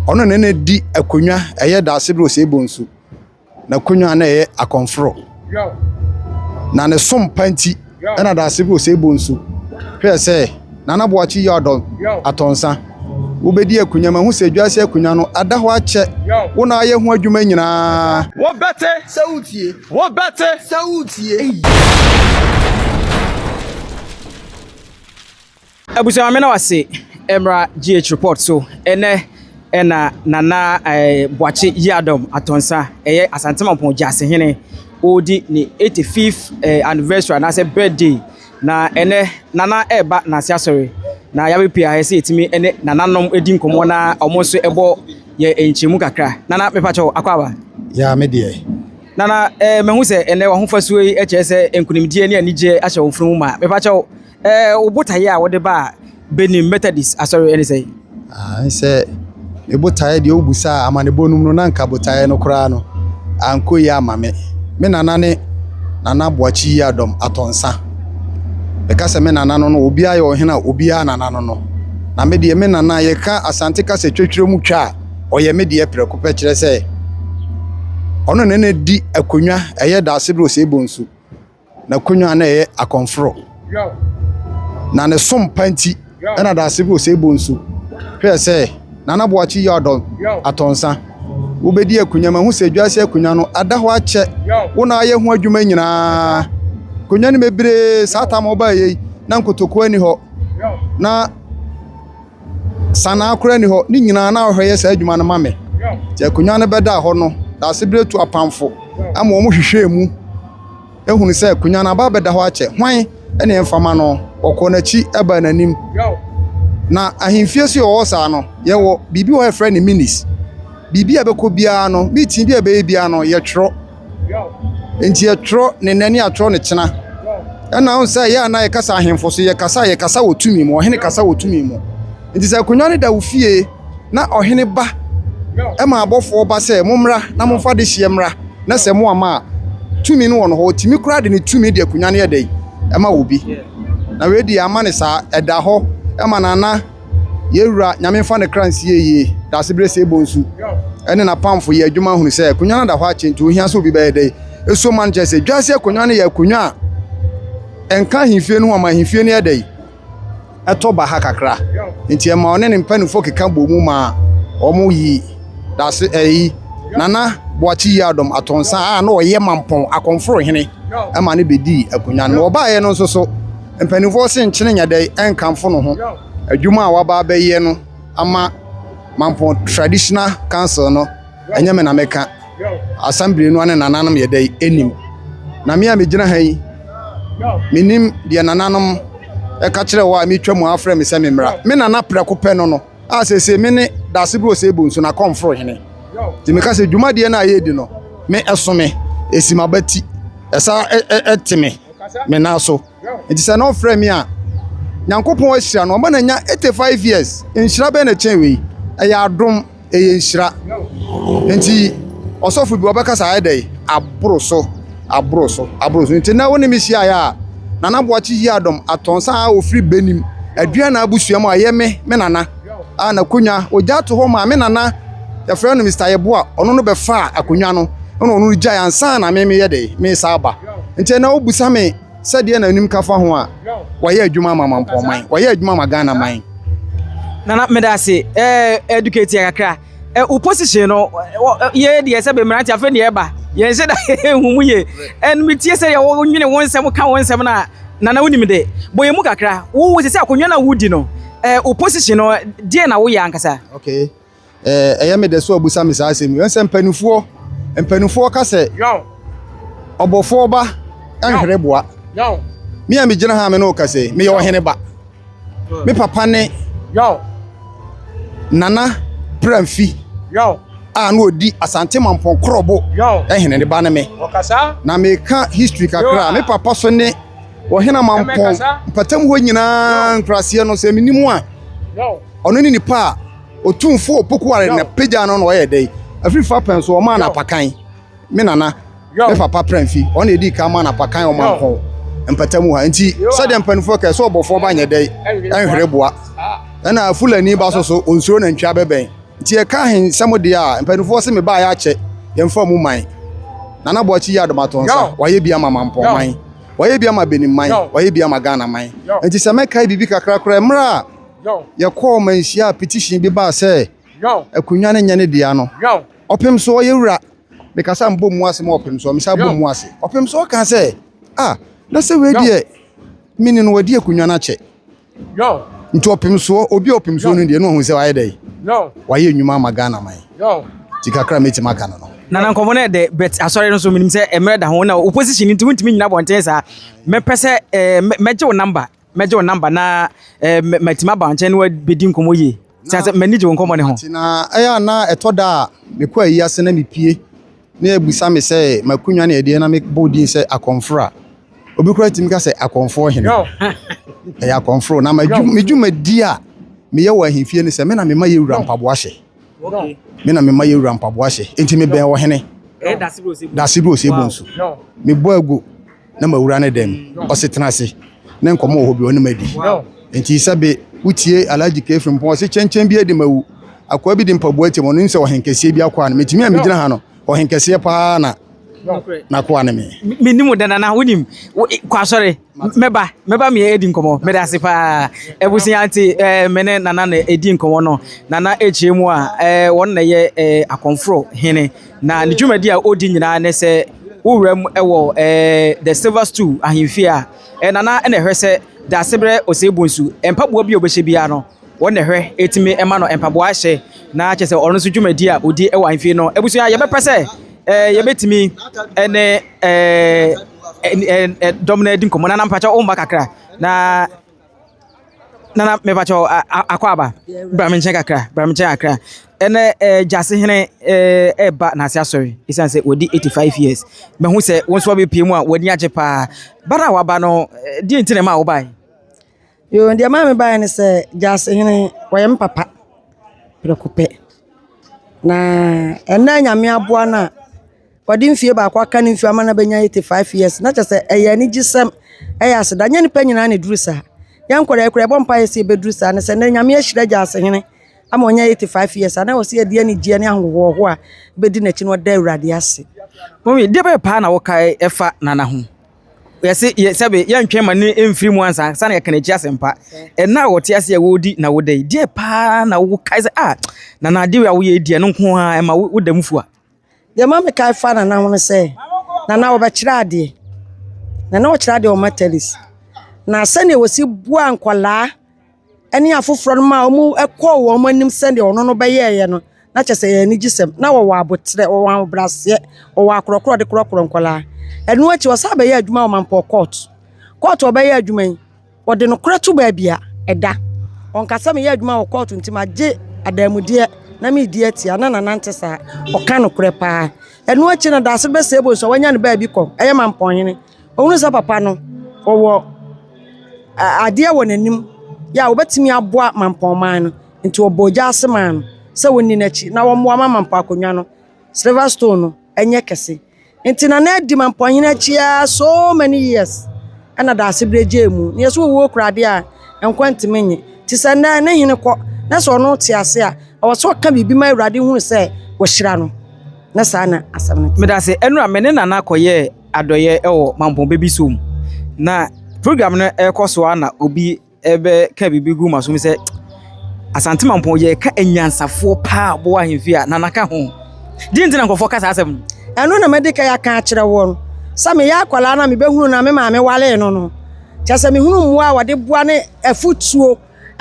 Ɔno na na di akonnwa ɛyɛ Daasebre Osei Bonsu. N'akonnwa na ɛyɛ akɔmforo. Na ne som pa nti ɛna Daasebre Osei Bonsu hwɛɛ sɛ Nana Boakye Yiadom Atɔnsa wobɛdi akonnwa. Mahu sɛ dwase akonnwa no ada hɔ akyɛ, wo na ayɛ ho adwuma nyinaa. Wobɛte. Sɛ wotie. Wobɛte. Sɛ wotie. Abusua, me na wase mmra GH Report so. Ɛnɛ ɛna Nana Boakye Yiadom Atɔnsa, ɛyɛ Asante Mampɔn Gyasehene, ɔredi ne 85th anniversary anaasɛ birthday. Na ɛnɛ Nana ɛreba n'ase asɔre na yɛabɛpie ha sɛ yɛtumi ne nananom di nkɔmmɔ na ɔmo nso ɛbɔ yɛ nkyɛmu kakra. Nana, mepakyɛw, akɔ aba. Yaa, me deɛ. Nana, mahu sɛ ɛnɛ w'ahofasuo yi kyerɛ sɛ nkonimdie ne anigyeɛ ahyɛ wo mfunumu ma. Mepakyɛw, wo botaeɛ a wode ba a Benin Methodist asɔre ɛne sɛ? Sɛ me botaeɛ deɛ, wobusa a amanebɔ no mu no, na nka botaeɛ no koraa no ankɔ yie ama me. Me nana ne Nana Boakye Yiadom Atɔnsa. Meka sɛ me nana no, obiara yɛ ɔhene a obiara nana no. Na me deɛ, me nana, yɛka Asante kasa twetwerɛ mu twa a, ɔyɛ me deɛ prɛko pɛ, kyerɛ sɛ ɔno na na di akonnwa ɛyɛ Daasebre Osei Bonsu. N'akonnwa na ɛyɛ akɔmforo. Na ne som pa nti ɛna Daasebre Osei Bonsu hwɛɛ sɛ Nana Boakye Yiadom Atɔnsa wobɛdi akonnwa. Mahu sɛ dwase akonnwa no ada hɔ akyɛ, wo na ayɛ ho adwuma nyinaa. Akonnwa no bebree saa tam a ɔbaa yei na nkotokuo ani hɔ na sanaa koraa ni hɔ ne nyinaa na ɔhwɛ yɛ saa adwuma no ma me. Nti akonnwa no bɛda hɔ no, Daasebre tu apamfo ama wɔn hwehwɛ mu ehunu sɛ akonnwa no aba abɛda hɔ akyɛ, hwan ɛne mfama no. Ɔkɔ n'akyi ɛba n'anim na ahemfie so yɛwɔ saa no, yɛwɔ biribi wɔ hɔ yɛfrɛ no minutes. Biribi a ɛbɛkɔ biara no, meeting bi a ɛbɛyɛ biara no, yɛtwerɛ. Nti yɛtwerɛ ne nɛ ne yɛatwerɛ ne kyena. Ɛna ahun sɛ yɛ ana yɛkasa ahemfo so, yɛkasa wɔ tumi mu, ɔhene kasa wɔ tumi mu. Nti sɛ akonnwa no da wo fie na ɔhene ba ɛma abɔfoɔ ba sɛ mommra na momfa de hyeɛ mmra, na sɛ mo ama a, tumi no wɔ no hɔ, ɔtumi koraa de ne tumi de akonnwa no yɛ dɛ ɛma wɔ bi. Na wei deɛ, ama ne saa ɛda hɔ ɛma Nana yɛwura, Nyame mfa ne kra nsie yie, Daasebrɛ Osei Bonsu ɛne n'apamfo yɛ adwuma hunu sɛ akonnwa no da hɔ akyɛ, nti ohia sɛ obi bɛyɛ dɛ ɛso ma no, kyerɛ sɛ dwase akonnwa no yɛ akonnwa a ɛnka ahemfie no ho ama ahemfie no yɛ dɛ ɛtɔ ba ha kakra. Nti ɛma ɔne ne mpanimfoɔ keka bɔ mu ma wɔn yi Daase ɛyi Nana Boakye Yiadom Atɔnsa a na ɔyɛ Mampɔn akɔmforo hene ɛma no bɛdii akonnwa no. Na ɔbaeɛ no nso so, mpanimfoɔ se nkyene nyɛ dɛ ɛnkamfo no ho adwuma a waba abɛyɛ no ama Mampɔn Traditional Council no. Ɛnyɛ me na meka, assembly no ne nananom yɛ dɛ anim. Na me a megyina ha yi, menim deɛ nananom ɛka kyerɛ wɔ a metwa mu afrɛ me sɛ memmra. Me nana prɛko pɛ no a seesei me ne Daasebrɛ Osei Bonsu na kɔmforo hene. Nti meka sɛ dwumadeɛ no a yɛredi no, me ɛso me ɛsi m'abati, ɛsa ɛte me nan so. Nti sɛ na ɔfrɛ me a, Nyankopɔn ahyira no, ɔma no anya 85 years. Nhyira bɛn na ɛkyɛn wei? Ɛyɛ adom, ɛyɛ nhyira. Nti ɔsɔfo bi ɔbɛka sɛ ayɛ dɛ aboro so, aboro so, aboro so. Nti na wo ne me hyiaeɛ a, Nana Boakye Yiadom Atɔnsa a ofiri Benim Aduana abusua mu a ɛyɛ me nana a n'akonnwa ogya ato hɔ maa me nana, yɛfrɛ no Mr. Yeboah, ɔno no bɛfaa akonnwa no ɛna ɔno no gyae ansa na me meyɛ dɛ me sa aba. Nti na wobusa me sɛdeɛ na anim ka fa ho a, wɔyɛ adwuma ama Mampɔn, wɔyɛ adwuma ama Ghana man. Nana, meda ase. Educate yɛ kakra. Wo position no, yɛ deɛ sɛ bɛmmerante afei deɛ ɛba yɛn hyɛ da ehu mu yie. Ɛn metie sɛ yɛ wonwene wo nsɛm ka wo nsɛm no a, Nana, wonim de bɔ yɛn mu kakra. Wo sɛ akonnwa no a wodi no, wo position no, deɛ na woyɛ ankasa? Okay, ɛyɛ me dɛ so abusa me saa asɛm yi. Sɛ mpanimfoɔ ka sɛ ɔbɔfoɔ ba nhwere boa. Me a megyina ha a me ne wo kasa yi, meyɛ ɔhene ba. Me papa ne Nana Pramfi a na ɔdi Asante Mampɔn Korɔbo ɛhene ne ba ne me. Na meka history kakra a, me papa so ne ɔhene Mampɔn mpatam hɔ nyinaa nkuraseɛ no, sɛ menim a, ɔno ne nipa a Otumfoɔ Opokuware na pagya no na ɔyɛ dɛ afirifa pɛn so ɔmaa no apakan. Me nana, me papa Pramfi, ɔno na edi kan maa no apakan Ɔmampɔn mpatamu ha. Nti sɛdeɛ mpanimfoɔ kɛ sɛ ɔbɔfoɔ ba nyɛ dɛ ɛnhwere boa, ɛna Fulani ba so so onsuro nantwi abɛbɛn. Nti yɛka ahensɛm deɛ a, mpanimfoɔ se mebaeɛ akyɛ, yɛmfa mu man. Nana Boakye yi adom atɔ nsa, wayɛ bi ama Mampɔn man, wayɛ bi ama Benin man, wayɛ bi ama Ghana man. Nti sɛ mɛkae biribi kakra koraa, mmerɛ a yɛkɔɔ manhyia a petition bi baa sɛ akonnwa no nyɛ ne dea no, ɔpem so ɔyɛ wura. Mekasa mbɔ mu ase ma ɔpem so, mesa bɔ mu ase. Ɔpem so ɔka sɛ, ah, na sɛ wei deɛ, mene no wadi akonnwa no akyɛ. Nti ɔpem soɔ, obi a ɔpem soɔ no deɛ, na ɔhu sɛ wayɛ dɛ, wayɛ nnwuma ama Ghana man. Nti kakra mɛtumi aka no no. Nana nkɔmmɔ no ɛdɛ, but asɔre no nso menim sɛ mmerɛ da ho na opposition nti wontumi nyina abɔnten saa. Mɛpɛ sɛ eh, mɛgye wo number, mɛgye wo number na eh, matumi aba nkyɛn na wabɛdi nkɔmmɔ yie. Sɛ sɛ m'ani gye wo nkɔmmɔ no ho. Na ɛyɛ a na ɛtɔ da a mekɔ ayi ase na mepie na yɛbisa me sɛ m'akonnwa ne ɛdeɛ na mebɔ din sɛ akɔmforo a, obi koraa tumi ka sɛ akɔmfoɔ hene. Ɛyɛ akɔmforo. Na me dwumadi a meyɛ wɔ ahemfie ne sɛ me na mema yɛwura mpaboa hyɛ. Me na mema yɛwura mpaboa hyɛ. Enti mebɛn ɔhene. Dasebere Osei Bonsu. Mebɔ agu na mawura ne dɛm. Ɔse tena ase. Ne nkɔmmɔ wɔ hɔ bi ɔne madi. Enti sɛbe wotie Alhaji K. Frimpong ɔse kyɛnkyɛn bi adi mawu. Akoa bi de mpaboa atim ɔno nim sɛ ɔhenkɛseɛ bi akoa no. Metumi a megyina ha no ɔhenkɛseɛ paa na n'akoa ne me. Menim wo da Nana, wonim. Kɔ asɔre. Mɛba, mɛba me edi nkɔmmɔ. Meda ase paa. Abusua nti eh, me ne Nana na edi nkɔmmɔ no. Nana ekyir mu a eh, wɔn na yɛ eh, akɔmforo hene. Na ne dwumadi a odi nyinaa ne sɛ wowura mu wɔ eh, the Silver Stool ahemfie a eh, Nana na ɛhwɛ sɛ Daasebrɛ Osei Bonsu mpaboa bi a ɔbɛhyɛ biara no wɔn na ɛhwɛ ɛtumi ma no mpaboa hyɛ na kyerɛ sɛ ɔno nso dwumadi a ɔdi wɔ ahemfie no. Abusua yɛbɛpɛ sɛ eh, yɛbɛtumi ne eh, eh, dɔm no adi nkɔmmɔ. Nana mpakyɛ wo mma kakra na Nana mepakyɛ akɔ aba bra me nkyɛn kakra bra me nkyɛn kakra. Ɛnɛ eh, Gyasehene eh, ɛreba n'ase asɔre ɛsiane sɛ wɔdi 85 years. Mahu sɛ wo nso wabɛpie mu a w'ani agye paa. Ba no a waba no, deɛ nti na ɛma wobae? Yoo, deɛ ɛmaa mebaeɛ ne sɛ Gyasehene ɔyɛ me papa prɛko pɛ. Na ɛnnɛ Nyame aboa no a ɔde mfie baako aka ne mfie ama no abɛnya 85 years na kyerɛ sɛ ɛyɛ anigyesɛm, ɛyɛ aseda. Nyɛ nnipa nyinaa na ɛduru saa. Yɛn nkwadaa yi koraa yɛbɔ mpaeɛ sɛ yɛbɛduru saa no sɛ nnɛ Nyame ahyira Gyasehene ama ɔnya 85 years a na ɛwɔ sɛ yɛde anigyeɛ ne ahohoahoa bɛdi n'akyi na ɔda Awurade ase. Mummy, deɛ bɛyɛ paa na wokae ɛfa Nana ho? Yɛse yɛ sɛbe yɛntwɛn ma ne mfiri mu ansa ansa na yɛka n'akyi asɛmpa. Ɛnna a wɔte ase a wɔredi na woda yi, deɛ paa na wokae sɛ ah Nana adeɛ wei a woyɛ yi deɛ ɛno nko ara ɛma woda mu fua. Deɛ ɛma mekae fa Nana ho ne sɛ, Nana ɔbɛkyerɛ adeɛ. Nana ɔkyerɛ adeɛ wɔ Methodist. Na sɛdeɛ wɔsi boa nkwadaa ne afoforɔ no ma wɔkɔɔ wɔn anim sɛdeɛ ɔno no bɛyɛeɛ no, na kyerɛ sɛ ɛyɛ anigyesɛm. Na wɔwɔ aboterɛ, wɔwɔ ahobrɛaseɛ, wɔwɔ akorɔkorɔ a wɔde korɔkorɔ nkwadaa. Ɛno akyi, ɔsan bɛyɛɛ adwuma wɔ Mampɔn Court. Court a ɔbɛyɛɛ adwuma yi, ɔde nokorɛ to baabi a ɛda. Ɔnka sɛ meyɛ adwuma wɔ court nti magye adanmudeɛ na meredi atia. Na Nana nte saa. Ɔka nokorɛ paa. Ɛno akyi no, Daase Bɛsɛebo nso, wanya ne baabi kɔ, ɛyɛ Mampɔnhene. Ɔhunu sɛ papa no, ɔwɔ adeɛ wɔ n'anim yɛ a ɔbɛtumi aboa Mampɔnman no. Nti ɔbɔɔ gya ase maa no sɛ ɔnni n'akyi na wɔmmoa ma Mampɔn akonnwa no, Silver Stone no, nyɛ kɛse. Nti Nana adi Mampɔnhene akyi ara so many years ɛna Daasebrɛ gyee mu. Na yɛsɛ owuo kura adeɛ a, nkwa ntumi nye. Nti sɛ nnɛ ne hene kɔ na sɛ ɔno te ase a, ɛwɔ sɛ ɔka biribi ma Awurade hunu sɛ wahyira no. Na saa na asɛm no te. Medase, ɛnora me ne Nana kɔyɛɛ adɔeɛ wɔ Mampɔn Baby Som. Na program no ɛrekɔ so ara na obi ɛbɛka biribi gu m'asom sɛ Asante Mampɔn yɛreka anyansafoɔ paa a wɔwɔ ahemfie a Nana ka ho. Deɛ nti na nkurɔfoɔ ka saa asɛm no? Ɛno na madi kan aka akyerɛ woɔ no, sɛ meyɛ akwadaa no a mebɛhunu no a me maame waree no no, kyerɛ sɛ mehunu mmoa a wɔde boa ne afotuo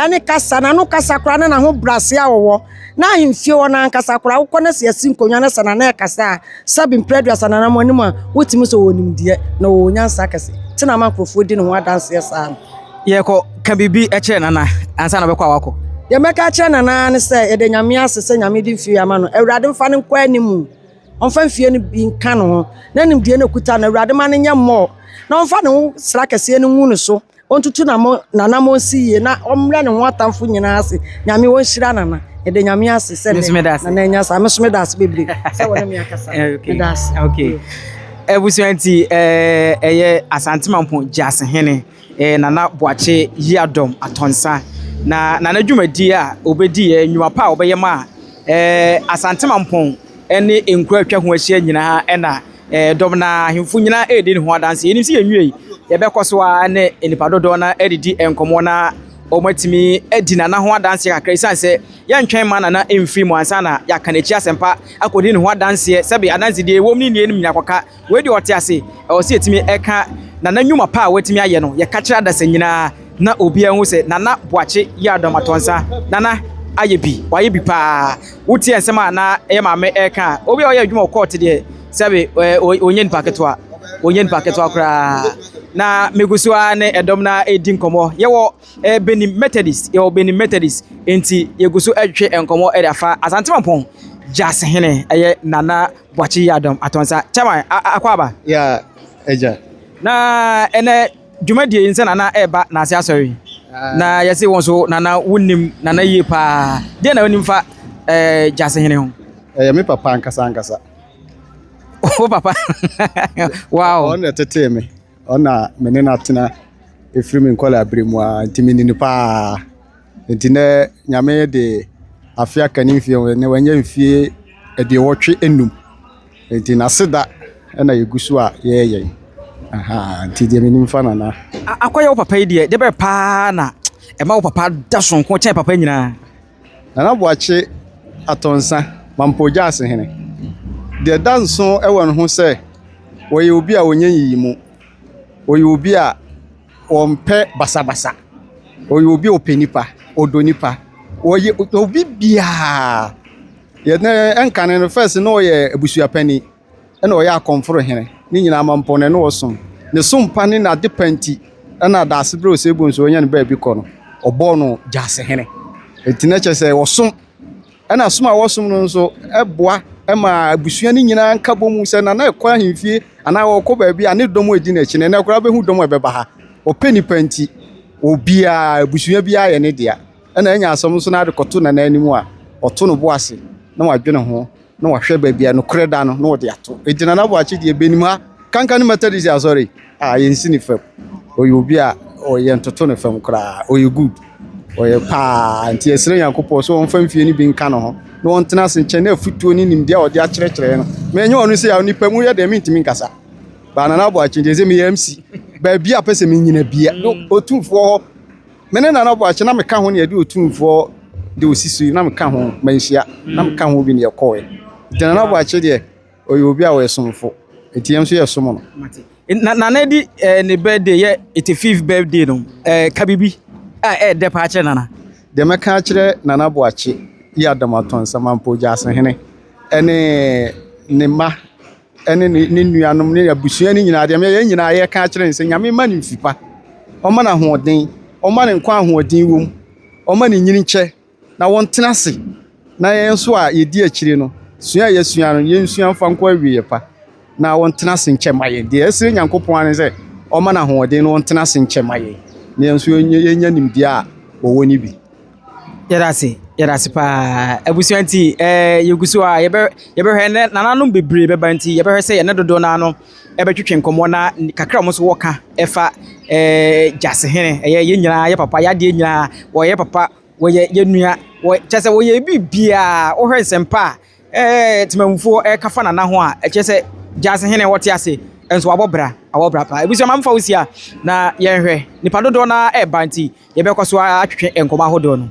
ne kasa, n'ano kasa koraa ne n'ahobrɛase a ɔwɔ. Na ahemfie hɔ no ankasa koraa, wokɔ na sɛ yɛasi nkonnwa na sɛ Nana rekasa a, sɛbe mprɛ aduasa Nana mo anim a, wotumi sɛ ɔwɔ nimdeɛ na ɔwɔ nyansa kɛse. Nti na ama nkurɔfoɔ di ne ho adanseɛ saa no. Yɛkɔ, ka biribi kyerɛ Nana ansa na ɔbɛkɔ a wakɔ. Deɛ mɛka akyerɛ Nana ara ne sɛ, yɛda Nyame ase sɛ Nyame de mfie ama no. Awurade mfa no nkɔ anim. Ɔmfa mfie no bi nka ne ho. Na nimdeɛ no ɔkuta no, Awurade ma no nyɛ mmɔɔ. Na ɔmfa ne ho sra kɛseɛ no ngu ne so. Ɔntutu n'anamɔn nsi yie na ɔmmrɛ ne ho atamfo nyinaa ase. Nyame ɔnhyira Nana. Yɛda Nyame ase sɛ nnɛ Nana anya saa. Me nso meda ase bebree sɛ wɔne me akasa. Meda ase. Okay. Abusua nti ɛyɛ Asante Mampong Gyasehene Nana Boakye Yiadom Atɔnsa na Nana dwumadie a ɔbɛdiiɛ, nnwuma pa a ɔbɛyɛ maa. Ɛɛ Asante Mampɔn ne nkuro a atwa ho ahyia nyinaa ɛna ɛɛ dɔm na ahemfo nyinaa redi ne ho adanseɛ. Yɛnim sɛ yɛnwiei, yɛbɛkɔ so ara ne nnipa dodoɔ no adidi nkɔmmɔ na wɔatumi adi Nana ho adanseɛ kakra ɛsiane sɛ yɛntwɛn ma Nana mfiri mu ansa na yɛaka n'akyi asɛmpa akɔdi ne ho adanseɛ sɛbe adansedie ɛwom ne nnie no nyina kɔka Wei deɛ ɔte ase, ɛwɔ sɛ yɛtumi ka Nana nnwuma pa a watumi ayɛ no, yɛka kyerɛ adasa nyinaa na obiara hu sɛ Nana Boakye Yiadom Atɔnsa, Nana ayɛ bi, wayɛ bi paa. Wotie nsɛm a na ɛyɛ maame ɛreka a, obi a ɔyɛ adwuma wɔ kɔɔte deɛ, sɛbe ɔnyɛ nipa ketewa, ɔnyɛ nipa ketewa koraa. Na megu so ara ne ɛdɔm no ara redi nkɔmmɔ. Yɛwɔ eh, Benin Methodist, yɛwɔ Benin Methodist, nti yɛgu so retwe nkɔmmɔ de afa Asante Mampɔn Gyasehene, ɛyɛ Nana Boakye Yiadom Atɔnsa. Chairman, akɔ aba? Yeah, agya. Na ɛnɛ dwumadie yi nsɛ Nana ɛreba n'ase asɔre. Na yɛse wɔn so Nana wonim Nana yie paa. Deɛ na wonim fa eh, Gyasehene ho? Ɛyɛ me papa ankasa ankasa. Wo papa? Wow. Ɔno na ɛtetee me. Ɔno na me ne no atena ɛfiri me nkwadaa berɛ mu ara nti menim no paa. Nti nɛ Nyame de afe aka ne mfie ho, nɛ wanya mfie aduowɔtwe enum. Nti n'aseda na yɛgu so a yɛreyɛ yi. Ahaa, nti deɛ menim fa Nana. Akɔyɛ wo papa yi deɛ, deɛ bɛyɛ paa na ɛma wo papa da sononko kyɛn papa nyinaa? Nana Boakye Atɔnsa, Mampɔw Gyaasehene. Deɛ ɛda nso wɔ ne ho sɛ, ɔyɛ obi a ɔnyɛ nyiyimu. Ɔyɛ obi a ɔmpɛ basabasa. Ɔyɛ obi a ɔpɛ nnipa, ɔdɔ nnipa. Ɔyɛ obi biara. Yɛn ɛnkane no, first na ɔyɛ abusuapanin, ɛna ɔyɛ akɔmforo hene. Ne nyinaa Mampɔn na ɛne ɔsom. Ne som pa ne n'adepa nti, ɛna Daasebrɛ Osei nso ɔnya ne baabi kɔ no, ɔbɔɔ no Gyaasehene. Enti na kyerɛ sɛ ɔsom. Ɛna som a wɔsom no nso boa ma abusua no nyinaa nka bɔ mu sɛ nana ɛkɔ ahemfie anaa ɔkɔ baabi a ne dɔm a ɛdi n'akyi no, ɛnɛ koraa bɛhu dɔm a ɛbɛba ha. Ɔpɛ nipa nti, obiara, abusua biara yɛ ne dea. Ɛna anya asɛm nso na ade kɔto nana anim a, ɔto no bo ase na wadwene ho na wahwɛ baabi a nokorɛ da no na ɔde ato. Enti Nana Boakye deɛ bɛnim ha kanka ne Methodist asɔre a yɛnsi ne fam. Ɔyɛ obi a ɔyɛ ntoto ne fam koraa. Ɔyɛ good. Ɔyɛ paa. Nti yɛsrɛ Nyankopɔn sɛ ɔmfa mfie no bi nka ne ho na ɔntena ase nkyɛn na afutuo ne nimdeɛ a ɔde akyerɛkyerɛ no. Mɛnyɛ ɔno sɛ nipa mu yɛ deɛ mentumi nkasa. Ba Nana Boakye deɛ sɛ meyɛ MC. Baabi a pɛ sɛ menyina bia. Otumfoɔ hɔ. Me ne Nana Boakye na meka ho na yɛde Otumfoɔ de osi so yi na meka ho manhyia na meka ho bi na yɛkɔɛ. Nti Nana Boakye deɛ ɔyɛ obi a ɔyɛ somfo nti yɛn nso yɛsom no. Na Nana di eh, ne birthday yɛ 85th birthday no eh, ka biribi a ɛyɛ dɛ paa kyerɛ Nana. Deɛ mɛka akyerɛ Nana Boakye yi Adam Atɔnsamampɔ Gyasehene ɛne ne mma ne ne nuanom ne abusua no nyinaa deɛ yɛn nyinaa yɛka akyerɛ no sɛ Nyame mma no mfi pa, ɔmma no ahoɔden, ɔmma no nkwa ahoɔden wom, ɔmma no nyini nkyɛ na wɔntena ase na yɛn nso a yɛdi akyire no, sua a yɛasua no, yɛnsua mfa nkɔ awieeɛ pa na wɔntena ase nkyɛ ma yɛn. Deɛ ɛsrɛ Nyankopɔn ara ne sɛ ɔmma no ahoɔden na ɔntena ase nkyɛ ma yɛn na yɛn nso yɛnya nimdeɛ a ɔwɔ no bi. Yɛda ase, yɛda ase paa. Abusua nti, ɛɛ yɛgu so a yɛbɛ yɛbɛhwɛ nɛ nananom bebree bɛba nti yɛbɛhwɛ sɛ yɛne dodoɔ no ara no ɛbɛtwetwe nkɔmmɔ na kakra a wɔn nso wɔka ɛfa ɛɛ Gyasehene ɛyɛ yɛn nyinaa yɛ papa yɛ adeɛ nyinaa wɔyɛ papa wɔyɛ yɛn nua wɔ kyɛ sɛ wɔyɛ biribiara wohwɛ nsɛmpa a Ɛɛ temamufoɔ ɛka fa nana ho a ɛkyerɛ sɛ gyaase hene wɔte ase nso wabɔ bra wabɔ bra paa ebusua ma mfa wo si a na yɛnhwɛ nipa dodoɔ no ara ɛreba nti yɛbɛkɔ so atwetwe nkɔmɔ ahodoɔ no.